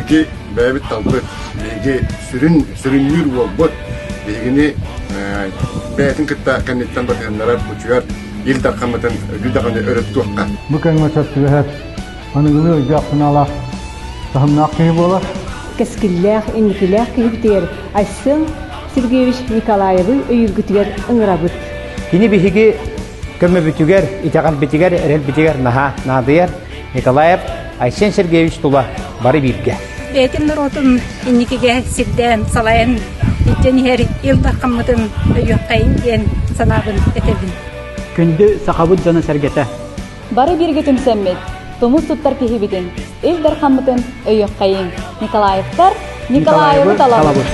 Биһиги бэйэбит талбыт, биһиги сүрүн сүрүннүүр уолбут биһигини бэйэтин кытта кэнниттэн батыһыннарар, учуйар Ил Дархаммытын өлүү даҕаны өрө тутуохха. Бу кэмҥэ сөп түбэһэр аныгылыы өйдөөх-санаалаах таһымнаах киһи буолар. Кэскиллээх, инникилээх киһибитигэр Айсен Сергеевич Николаевы өйүүргүтүгэр ыҥырабыт. Кини биһиги көмөбүтүгэр, итэҕэлбитигэр, эрэлбитигэр наһаа наадыйар. Николаев Айсен Сергеевич тула бары бииргэ. Бэйэтин норуотун инникигэ сирдээн, салайан илдьэн иһэр Ил Дархаммытын өйүөххэйин диэн санаабын этэбин. Күндү сахабыт дьоно-сэргэтэ! Бары бииргэ түмсэммит, тумус туттар киһибитин, Ил Дархаммытын өйүөххэйиҥ! Николаевтар Николаевы талабыт!